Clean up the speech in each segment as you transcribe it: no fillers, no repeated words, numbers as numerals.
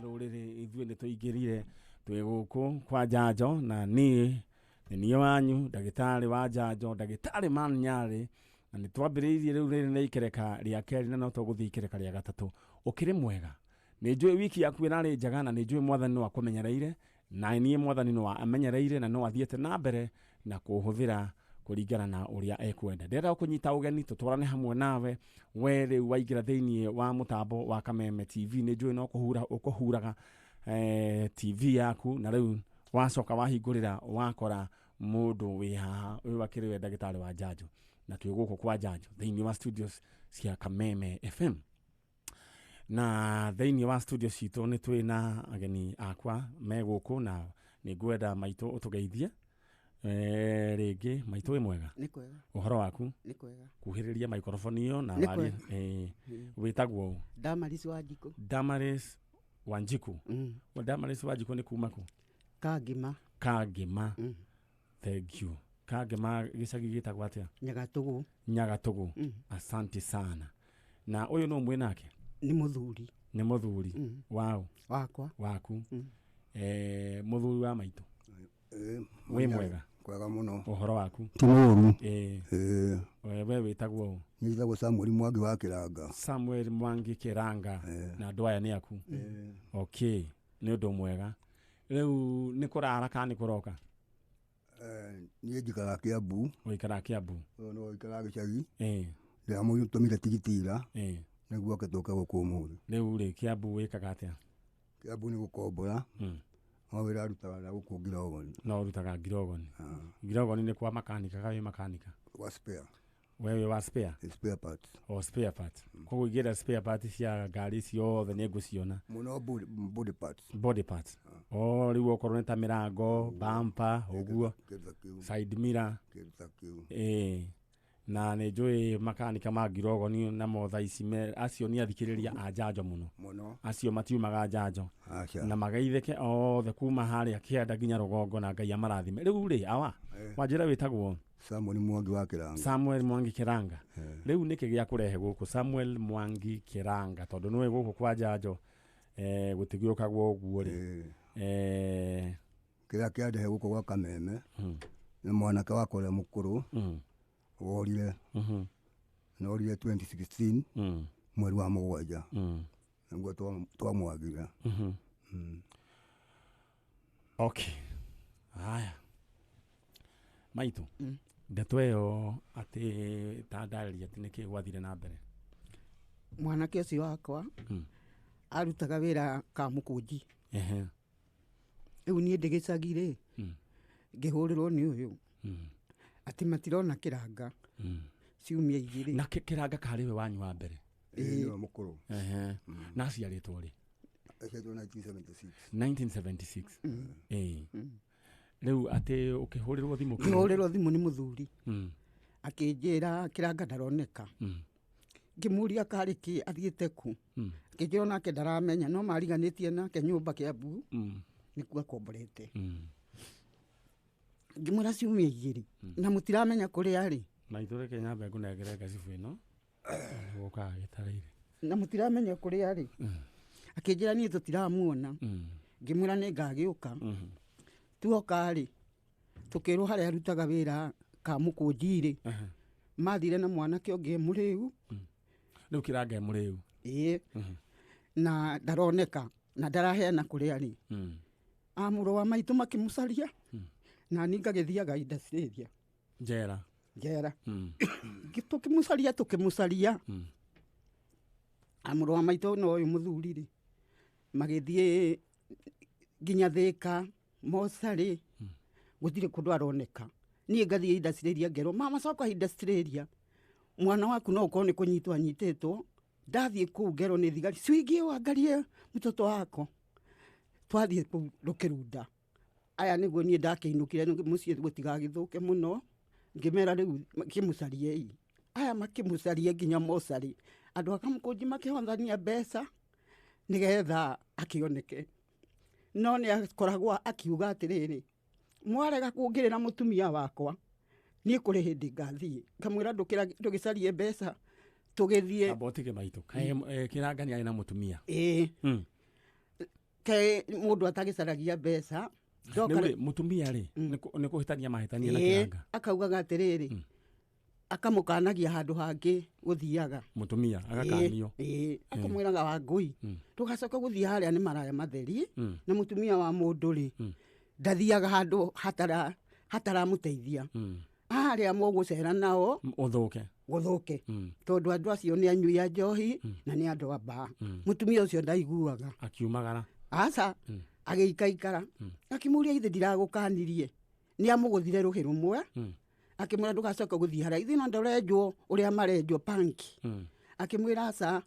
Rũrĩrĩ. Ithuĩ nĩ tũingĩrire twĩ gũkũ kwa Njanjo, na niĩ nĩ niĩ wanyu ndagĩtarĩ wa Njanjo, ndagĩtarĩ Man Nyarĩ, na nĩ twambĩrĩirie rĩu rĩrĩ nĩ ikereka rĩa kerĩ na no tũgũthiĩ ikereka rĩa gatatũ. Ũkĩrĩ mwega? Nĩ njũĩ wiki yaku ĩrarĩ njega, na nĩ njũĩ Mwathani no akũmenyereire, na niĩ Mwathani no amenyereire na no athiĩte na mbere na kũhũthĩra kũringana na ũrĩa ekwenda. Ndĩrenda gũkũnyita ũgeni tũtwarane hamwe nawe. We rĩu waingĩra thĩinĩ wa mũtambo wa Kameme TV, nĩ njũĩ no kũhura ũkũhuraga TV yaku, na rĩu wacoka wahingũrĩra wakora mũndũ wĩ haha ũyũ akĩrĩ we ndagĩtarĩ wa Njanjo, na twĩ gũkũ kwa Njanjo thĩinĩ wa studios cia Kameme FM. Na thĩinĩ wa studio citũ nĩ twĩ na ageni akwa me gũkũ, na nĩ ngwenda maitũ ũtũgeithie rĩngĩ. Maitũ, wĩ mwega? Nĩ kwega. Ũhoro waku? Nĩ kwega. Kuhĩrĩria microphone ĩyo na Nĩ warie. kwega. Wĩtagwo ũ? Damaris Wanjikũ. Damaris Wanjiku. Damaris Wanjiku nĩ kuma kũ? Kangima. Kangĩma. Thank you. Kangĩma gĩcagi gĩtagwo atĩa? Nyagatũgũ. Nyagatũgũ. Asante sana. Na ũyũ nũ mwĩ nake? Nĩ mũthuri. Nĩ mũthuri waũ? Wakwa. Waku. Mũthuri wa maitũ, wĩ mwega? Kwega mũno. Ũhoro waku? Ti mũũru. We wĩtagwo ũ? Njĩtagwo Samuel Mwangi wa Kĩranga. Samuel Mwangi Kĩranga. Na andũ aya nĩ aku? Okay, nĩ ũndũ mwega. Rĩu nĩ kũrara kana nĩ kũroka? Niĩ njikaraga Kĩambu. Ũikaraga Kĩambu? Ũyũ no ũikaraga gĩcagi. Ndĩramũtũmire tigiti ira nĩguo oke tũke gũkũ ũmũthĩ. Rĩu rĩ, Kĩambu wĩkaga atĩa? Kĩambu nĩ gũkombora. No wĩra arutaga na gũkũ Ngirogoni. No ũrutaga Ngirogoni? Ngirogoni nĩ kwa makanika ka wĩ makanika? Wa spare. We wĩ wa spare? Spare parts. O spare part. Koguo ingĩenda spare part cia ngari ciothe nĩ ngũciona? Mũno body parts. Body parts. O rĩu okorwo nĩ ta mĩrango, bumper, ũguo? Kĩndũ ta kĩu. Side mirror. Kĩndũ ta kĩu. Na nĩ njũĩ makanika ma Ngirogoni namo thaa ici acio nĩ athikĩrĩria a Njanjo mũno. Mũno. Acio matiumaga Njanjo. Aca. Na mageithĩke othe kuma harĩa kĩanda nginya rũgongo, na Ngai amarathime. Rĩu rĩ, awa, wanjĩra wĩtagwo? Samuel Mwangi wa Kĩranga. Samuel Mwangi Kĩranga. Rĩu nĩkĩ gĩa kũrehe gũkũ, Samuel Mwangi Kĩranga? Tondũ nĩwe gũkũ kwa Njanjo gũtigĩũkagwo ũguo rĩ. Kĩrĩa kĩandehe gũkũ gwa Kameme nĩ mwanake wakwa ũrĩa mũkũrũ worire. Na orire 2016 mweri wa 7. Nĩguo twamwagire. Okay, haya maitũ, ndeto ĩyo atĩ ta ndarĩria atĩ nĩkĩ gwathire na mbere. Mwanake ũcio wakwa arutaga wĩra Kamũkũnji. Rĩu niĩ ndĩ gĩcagi rĩ, ngĩhũrĩrwo nĩ ũyũ atĩ matirona Kĩranga ciumia 2. Na Kĩranga karĩ we wanyu wa mbere? Ĩĩ, nĩwe mũkũrũ. Na aciarĩtwo rĩ? Aciarirwo 1976. 1976. Rĩu atĩ ũkĩhũrĩrwo thimũ? Ngĩhũrĩrwo thimũ nĩ mũthuri akĩnjĩra Kĩranga ndaroneka. Ngĩmũria karĩ kĩ, athiĩte kũ? Akĩnjĩra onake ndaramenya, no mariganĩtie nake nyũmba Kĩambu nĩkuo akomborete. Ngĩmwĩra ciumia 2 na mũtiramenya kũrĩa arĩ. Maitũ, reke nyambe ngũnengere ngacibũ ĩno gũkaga gĩtarĩire. Na mũtiramenya kũrĩa arĩ? Akĩnjĩra niĩ tũtiramuona. Ngĩmwĩra nĩ ngagĩũka. Tuoka rĩ, tũkĩrwo harĩa arutaga wĩra Kamũkũnji rĩ, mathire na mwanake ũngĩ mũrĩu. Rĩu Kĩranga e mũrĩu? Ĩĩ, na ndaroneka na ndaraheana kũrĩa arĩ. A mũrũ wa maitũ makĩmũcaria, na niĩ ngagĩthiaga industrial. Njera? Njera. Tũkĩmũcaria, tũkĩmũcaria, a mũrũ wa maitũ na ũyũ mũthuri rĩ magĩthiĩ nginya Thĩka mocarĩ, gũtirĩ kũndũ aroneka. Niĩ ngathiĩ industrial, ngerwo mama coka industrial, mwana waku no ũkorwo nĩ kũnyitwo anyitĩtwo. Ndathiĩ kũu ngerwo nĩ thigari ciingie wangarie mtoto wako. Twathiĩ kũu rũkĩrunda aya nĩguo niĩ ndakĩinũkire mũciĩ gũtigagĩthũke mũno. Ngĩmera rĩu kĩmũcariei. Aya makĩmũcaria nginya mocarĩ, andũ a Kamũkũnji makĩhothania mbeca nĩgetha akĩoneke, no nĩ akoragwo akiuga atĩrĩrĩ, mwarega kũngĩrĩra mũtumia wakwa, niĩ kũrĩ hĩndĩ ngathiĩ. Ngamwĩra ndũgĩcarie mbeca tũgĩthiĩ. Amba ũtige maitũ. Kaĩ Kĩranga nĩ arĩ na mũtumia? Ĩĩ. Ke mũndũ atagĩcaragia mbeca ndoka Rĩu rĩ mũtumia rĩ nĩ kũhĩtania mahĩtania na Ĩĩ, kĩranga. Akaugaga atĩrĩrĩ, akamũkanagia handũ hangĩ gũthiaga. Mũtumia agakanio. Ĩĩ, akamwĩraga Wangũi, ndũgacoke gũthiĩ harĩa nĩ maraya matheri, na mũtumia wa mũndũ rĩ ndathiaga handũ hataramũteithia. Harĩa mũgũcera nao ũthũke. Gũthũke, tondũ andũ acio nĩ anyui a njohi na nĩ andũ a mbaa. Mũtumia ũcio ndaiguaga. Akiumagara. Aca, agĩikaikara akĩmũria, ithe ndiragũkanirie? Nĩ amũgũthire rũhĩ rũmwe, akĩmwĩra ndũgacoke gũthiĩ harĩa ithe no ndũrenjwo ũrĩa marenjwo panki. Akĩmwĩra aca.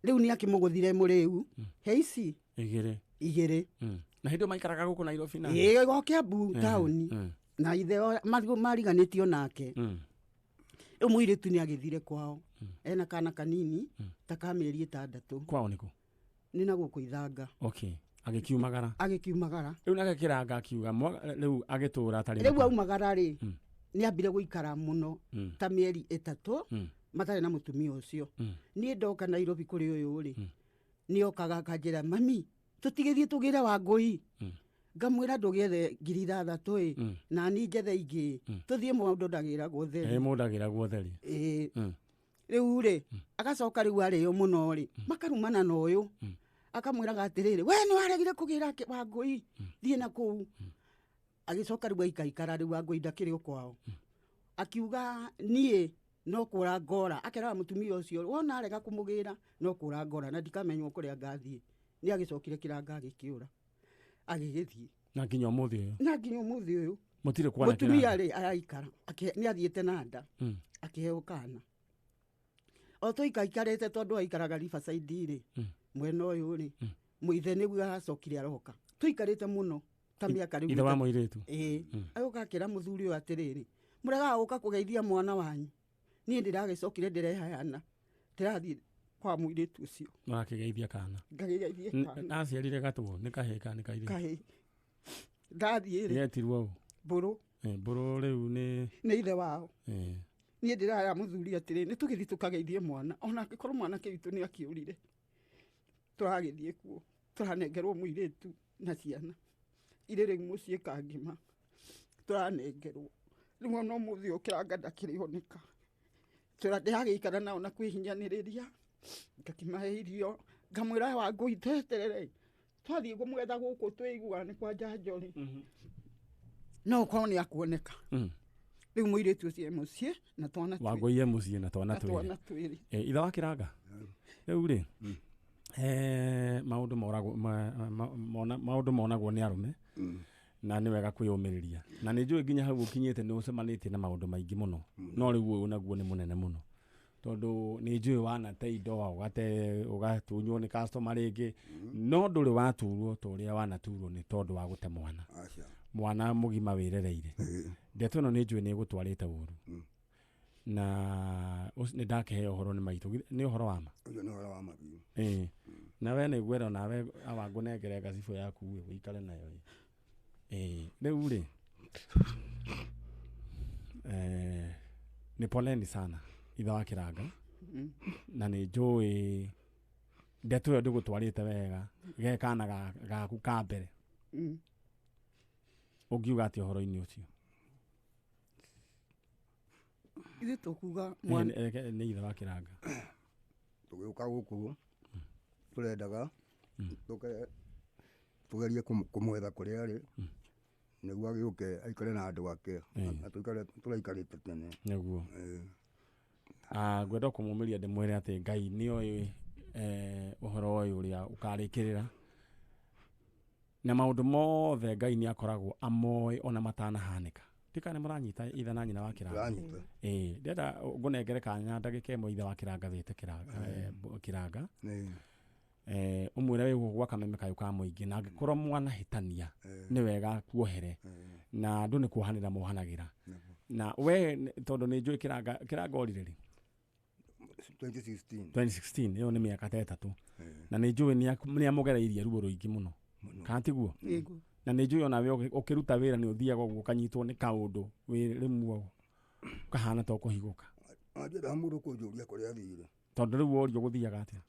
Rĩu nĩ akĩmũgũthire mũrĩu he ici igĩrĩ. Igĩrĩ. Na hĩndĩ ĩyo maikaraga gũkũ Nairobi na Ĩĩ, go Kiambu taũni, na ithe mariganĩtio nake. Rĩu mũirĩtu nĩ agĩthire kwao ena kana kanini ta ka mĩeri 6. Kwao nĩkũ? Nĩ na gũkũ Ithanga. Okay, agĩkiumagara. Agĩkiumagara. Rĩu nake kĩranga akiuga rĩu agĩtũra atarĩ Rĩu aumagara rĩ, nĩ ambire gũikara mũno ta mĩeri 3 matarĩ na mũtumia ũcio. Niĩ ndoka Nairobi kũrĩ ũyũ rĩ, nĩ okaga akanjĩra, "Mami, tũtigĩthiĩ tũgĩre Wangũi." Ngamwĩra, "Ndũgĩethe 6,000 ĩ, na ni njethe ingĩ, tũthiĩ, mũndũ ndagĩragwo theri." Ĩ, mũndũ agĩragwo theri. Ĩĩ. Rĩu rĩ, agacoka rĩu arĩo mũno rĩ, makarumana na ũyũ, akamwĩraga atĩrĩrĩ, "We nĩ waregire kũgĩra Wangũi, thiĩ na kũu." Agĩcoka rĩu aikaikara, rĩu Wangũi ndakĩrĩ o kwao. Akiuga niĩ no kũra ngora, akeraga mũtumia ũcio wona arega kũmũgĩra, no kũra ngora na ndikamenywo kũrĩa ngathiĩ. Nĩ agĩcokire kĩranga agĩkĩũra agĩgĩthiĩ. Na nginya ũmũthĩ ũyũ? Na nginya ũmũthĩ ũyũ. Mũtirĩ kuona Mũtumia kĩranga. Rĩ araikara nĩ athiĩte na nda, akĩheo kana o tũikaikarĩte, tondũ aikaraga Riverside rĩ, mwena ũyũ rĩ, mũithe nĩguo aracokire aroka, tũikarĩte mũno ta mĩaka rĩu Ithe wa 3. mũirĩtu? Ĩĩ. Agũka akĩra mũthuri ũyũ atĩrĩrĩ, "Mũregaga gũka kũgeithia mwana wanyu, niĩ ndĩragĩcokire ndĩrehayana, ndĩrathiĩ kwa mũirĩtu ũcio." Ũrakĩgeithia kana? Ngagĩgeithie kana. Aciarire gatũ nĩ kahĩĩ kana nĩ kairĩtu? Kahĩĩ. Ndathiĩ rĩ, Getirwo ũ? Mbũrũ. Eh, Mbũrũ rĩu nĩ Nĩ ithe wao. Niĩ ndĩrara mũthuri atĩrĩ, nĩ tũgĩthiĩ tũkageithie mwana, ona angĩkorwo mwanake witũ nĩ akĩũrire, tũragĩthiĩ kuo, tũranengerwo mũirĩtu na ciana irĩ rĩu mũciĩ kangima, tũranengerwo rĩu ona ũmũthĩ ũyũ kĩranga ndakĩrĩoneka. Ndĩragĩikara nao na kwĩhinyanĩrĩria, ngakĩmahe irio, ngamwĩra, "Wangũi, tweterere, twathiĩ kũmwetha gũkũ twĩiguaga nĩ kwa njanjo rĩ, no ũkorwo nĩ akuoneka." Rĩu mũirĩtu ũcio e mũciĩ na twana twĩrĩ. Wangũi e mũciĩ na twana Na twĩrĩ. twana twĩrĩ. Eh, ithe wa kĩranga, rĩu rĩ, maũndũ moragwo maũndũ monagwo nĩ arũme, na nĩ wega kwĩyũmĩrĩria, na nĩ njũĩ nginya hau ũkinyĩte nĩ ũcemanĩtie na maũndũ maingĩ mũno, no rĩu ũyũ naguo nĩ mũnene mũno, tondũ nĩ njũĩ wanate indo, ũgate, ũgatunywo nĩ customer rĩngĩ, no ndũrĩ waturwo ta ũrĩa wanaturwo nĩ tondũ wa gũte mwana. Aca. Mwana mũgima wĩrereire. Ndeto ĩno nĩ njũĩ nĩ ĩgũtwarĩte ũru, na nĩ ndakĩheo ũhoro nĩ maitũ. Nĩ ũhoro wa ma? Ũcio nĩ ũhoro wa ma biũ. Ĩĩ, na we nĩ ngwenda nawe awa ngũnengere ngacibũ yaku ĩ, ũikare nayo ĩ. Ĩĩ, rĩu rĩ, nĩ poleni sana ithe wa kĩranga, na nĩ njũĩ ndeto ĩyo ndĩgũtwarĩte wega ge kana gaku ka mbere. Ũngiuga atĩa ũhoro-inĩ ũcio? Ithuĩ tũkuga Ĩĩ, mwana nĩ ithe wa kĩranga. Tũgĩũka gũkũ tũrendaga tũke tũgerie kũmwetha kũrĩa arĩ, nĩguo agĩũke aikare na andũ ake. Atũikare tũraikarĩte tene. Nĩguo. Ĩĩ. Ah, ngwenda kũmũmĩria ndĩmwĩre atĩ Ngai nĩoĩ ũhoro ũyũ ũrĩa ũkarĩkĩrĩra, na maũndũ mothe Ngai nĩ akoragwo amoĩ ona matanahanĩka. Ndikana nĩ mũranyita, ithe na nyina wa kĩranga? Tũranyita. Ĩĩ, ndĩrenda ngũnengere kanya ndagĩka 1, ithe wa kĩranga, wĩte kĩranga, kĩranga. Ũmwĩre wĩ gũkũ gwa kameme kayũ ka mũingĩ, na angĩkorwo mwanahĩtania, nĩ wega kuohere, na andũ nĩ kuohanĩra mohanagĩra. Na we tondũ nĩ njũĩ kĩranga, kĩranga orire rĩ? 2016. 2016, ĩyo nĩ mĩaka ta 3. Na nĩ njũĩ nĩ amũgereirie ruo rũingĩ mũno, kana tiguo? Nĩguo. Na nĩ njũĩ onawe ũkĩruta wĩra nĩ ũthiaga ũguo ũkanyitwo nĩ kaũndũ wĩ rĩmwe ũkahana ta ũkũhigũka. Ndiendaga mũndũ kũnjũria kũrĩa athire. Tondũ rĩu worio gũthiaga atĩa?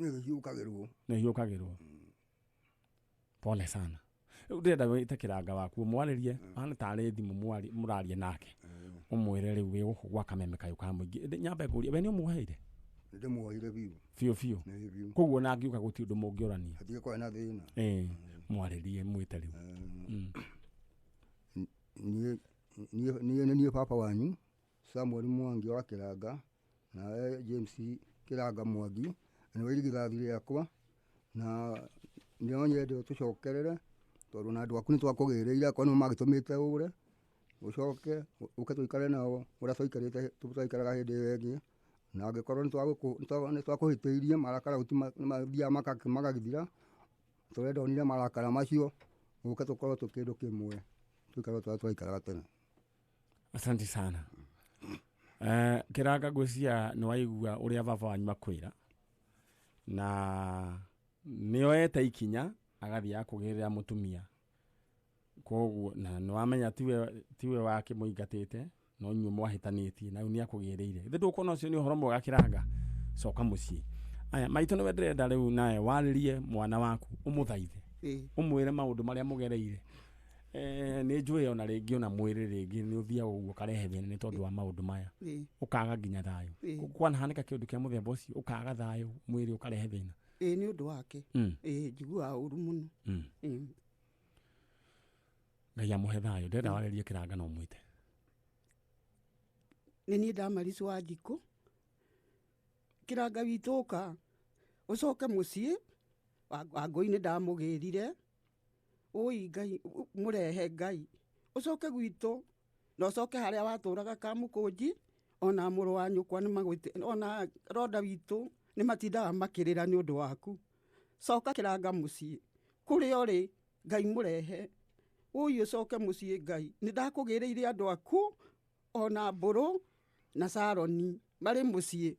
Nĩ hiũkagĩrwo. Nĩ hiũkagĩrwo. Pole sana. Rĩu ndĩrenda wĩte kĩranga waku ũmwarĩrie hana tarĩ thimũ mũrarie nake ũmwĩre rĩu wĩ gũkũ gwa kameme kayũ ka mũingĩ. Ĩndĩ nyambe ngũrie, we nĩ ũmuoheire? Nĩndĩmuoheire biũ. Biũ biũ. Nĩ biũ. Koguo ona angiũka gũtirĩ ũndũ mũngĩorania. Hatigĩkorwo na thĩna. Mwarĩrie mwĩte rĩu. Niĩ nĩ niĩ baba wanyu Samuel Mwangi wa Kĩranga, nawe James Kĩranga Mwangi, nĩwe irigithathi rĩakwa, na no nyende ũtũcokerere tondũ na andũ aku nĩtwakũgĩrĩire, akorwo nĩo magĩtũmĩte ũre, ũcoke ũke tũikare nao ũrĩa twaikarĩte twaikaraga hĩndĩ ĩyo ĩngĩ, na angĩkorwo nĩtwakũhĩtĩirie marakara nĩmathiaga magagĩthira, tũrenda ũnine marakara macio, ũke tũkorwo twĩ kĩndũ kĩmwe, tũikare ũrĩa twaikaraga tene. Asante sana. Kĩranga ngwĩciria nĩ waigua ũrĩa baba wanyu akwĩra, na nĩoete ikinya agathiĩ akũgĩrĩra mũtumia, koguo na nĩwamenya tiwe wakĩmũingatĩte, no inyuĩ mwahĩtanĩtie na rĩu nĩakũgĩrĩire. Ithe ndũkuona ũcio nĩ ũhoro mwega Kĩranga? Coka mũciĩ. Aya, maitũ nĩwe ndĩrenda rĩu nawe warĩrie mwana waku ũmũthaithe, ũmwĩre maũndũ marĩa mũgereire. Nĩ njũĩ ona rĩngĩ ona mwĩrĩ rĩngĩ nĩ ũthiaga ũguo ũkarehe thĩna nĩ tondũ wa maũndũ maya, ũkaga nginya thayũ. Kwanahanĩka kĩũndũ kĩa mũthemba ũcio, ũkaga thayũ mwĩrĩ ũkarehe thĩna. Nĩ ũndũ wake. Njiguaga ũru mũno. Ngai amũhe thayũ. Ndĩrenda warĩrie Kĩranga na ũmwĩte. Nĩ niĩ Damaris wa Njikũ. Kĩranga witũ ũka ũcoke mũciĩ, Wangũi nĩ ndamũgĩrire, ũi Ngai mũrehe Ngai, ũcoke gwitũ na ũcoke harĩa watũraga Kamũkũnji, ona mũrũ wa nyũkwa nĩmagwĩte, ona ronda witũ nĩmatindaga makĩrĩra nĩ ũndũ waku. Coka Kĩranga mũciĩ kũrĩa ũrĩ, Ngai mũrehe, ũi ũcoke mũciĩ Ngai, nĩ ndakũgĩrĩire andũ aku ona Mbũrũ na Saroni marĩ mũciĩ.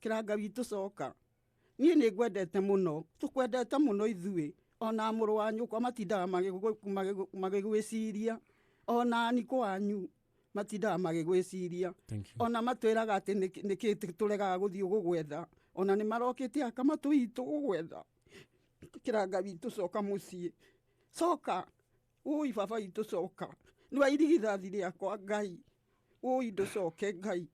Kĩranga witũ coka, niĩ nĩ ngwendete mũno, tũkwendete mũno ithuĩ, ona mũrũ wa nyũkwa matindaga magĩgwĩciria, ona nikũ wanyu matindaga magĩgwĩciria, ona matwĩraga atĩ nĩkĩ tũregaga gũthiĩ gũgwetha, ona nĩ marokĩte aka matũ itũ gũgwetha. Kĩranga witũ coka mũciĩ, coka, ũi baba witũ coka, nĩ wa irigithathi rĩakwa Ngai, ũi ndũcoke Ngai,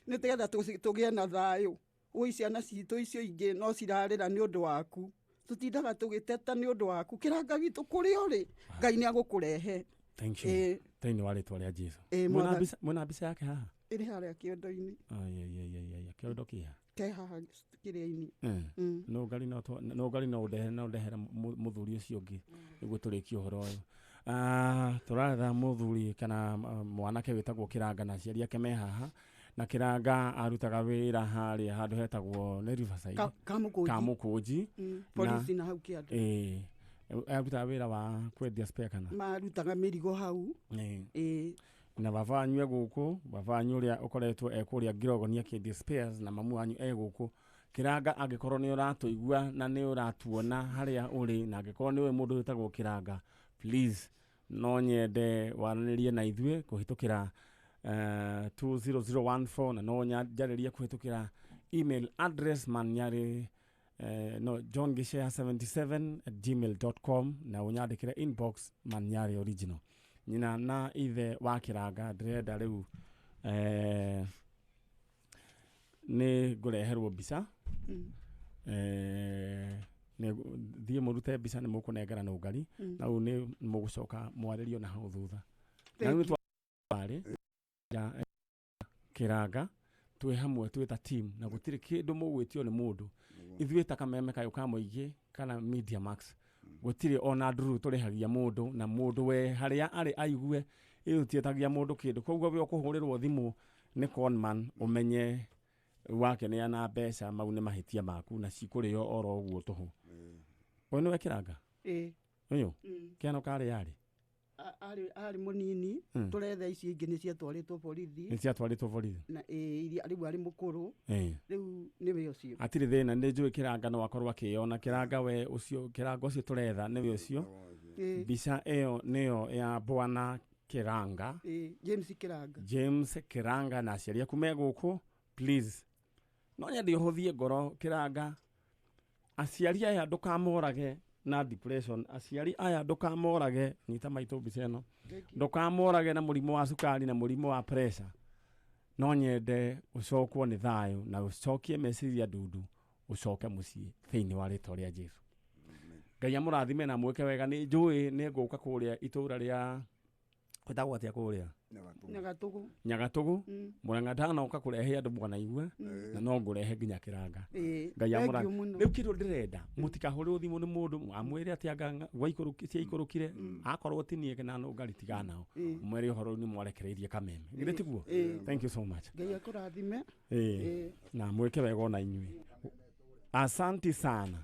nĩgetha tũgĩe na thayũ. Ũi ciana citũ icio ingĩ no cirarĩra nĩ ũndũ waku, tũtindaga tũgĩteta nĩ ũndũ waku. Kĩranga witũ kũrĩa ũrĩ, Ngai nĩ agũkũrehe. Thank you. Thĩinĩ wa rĩtwa rĩa Jesũ. Mwĩna mbica yake haha? Ĩrĩ harĩa kĩondo-inĩ. Ai, kĩondo kĩha? Ke haha kĩrĩa-inĩ. No ngari no ũndehere mũthuri ũcio ũngĩ nĩguo tũrĩkie ũhoro ũyũ. Tũraretha mũthuri kana mwanake wĩtagwo Kĩranga na aciari ake me haha, na Kĩranga arutaga wĩra harĩa handũ hetagwo nĩ Riverside. Kamũkũnji. Polisi na hau kĩanda. Arutaga wĩra wa kwendia spare kana? Marutaga mĩrigo hau. Na baba wanyu e gũkũ, baba wanyu ũrĩa ũkoretwo e kũrĩa Ngirogoni akĩendia spares, na mamu wanyu e gũkũ. Kĩranga angĩkorwo nĩ ũratũigua na nĩ ũratuona harĩa ũrĩ, na angĩkorwo nĩ ũĩ mũndũ wĩtagwo Kĩranga, please no nyende waranĩrie na ithuĩ kũhĩtũkĩra 20014, na no njarĩrie kũhĩtũkĩra email address manyarĩ no johngicea77@gmail.com, na ũnyandĩkĩre inbox manyarĩ original. Nyina na ithe wa Kĩranga ndĩrenda rĩu nĩ ngũreherwo mbica. Thiĩ mũrute mbica nĩ mũkũnengera na ũngari, na rĩu nĩ mũgũcoka mwarĩrio na hau thutha. Na rĩu twarĩ Kĩranga twĩ hamwe twĩ ta team, na gũtirĩ kĩndũ mũgwĩtio nĩ mũndũ. Ithuĩ ta kameme kayũ ka mũingĩ kana Media Max, gũtirĩ ona ndururu tũrĩhagia mũndũ, na mũndũ we harĩa arĩ aigue ithuĩ tũtiĩtagia mũndũ kĩndũ. Koguo we ũkũhũrĩrwo thimũ nĩ conman ũmenye wakeneana mbeca, mau nĩ mahĩtia maku na cikũrĩo oro ũguo tũhũ. Ũyũ nĩwe Kĩranga? Ũyũ? Kĩano karĩ yarĩ? Arĩ mũnini, tũretha icio ingĩ nĩ ciatwarĩtwo borithi. Nĩ ciatwarĩtwo borithi. Na iria rĩu arĩ mũkũrũ. Rĩu nĩwe ũcio. Hatirĩ thĩna, nĩ njũĩ Kĩranga no akorwo akĩyona. Kĩranga we ũcio, Kĩranga ũcio tũretha nĩwe ũcio. Mbica ĩyo nĩyo ya bwana Kĩranga. James Kĩranga. James Kĩranga na aciari aku me gũkũ, please. No nyende ũhũthie ngoro Kĩranga. Aciari aya ndũkamorage Na depression, aciari aya ndũkamorage, nyita maitũ mbica ĩno, ndũkamorage na mũrimũ wa cukari na mũrimũ wa pressure. No nyende ũcokwo nĩ thayũ na ũcokie meciria ndundu, ũcoke mũciĩ thĩinĩ wa rĩtwa rĩa Jesu. Ngai amũrathime na mwĩke wega. Nĩ njũĩ nĩ ngũka kũrĩa itũra rĩa kwĩtagwo atĩa kũrĩa? Nyagatũgũ. Nyagatũgũ. Mũrang'a ndanoka kũrehe andũ mwanaigua, na no ngũrehe nginya Kĩranga. Ngai Thank amũrathime. you mũno. Rĩu kĩndũ ndĩrenda, mũtikahũrĩrwo thimũ nĩ mũndũ amwĩre atĩ anga ciaikũrũkire. Akorwo ti niĩ kana nũngari, tigana nao. Mwere ũhoro nĩ mwarekereirie kameme, githĩ tiguo? Ĩĩ. Thank you so much. Ngai akũrathime. Ĩĩ. Na mwĩke wega ona inyuĩ, asanti sana.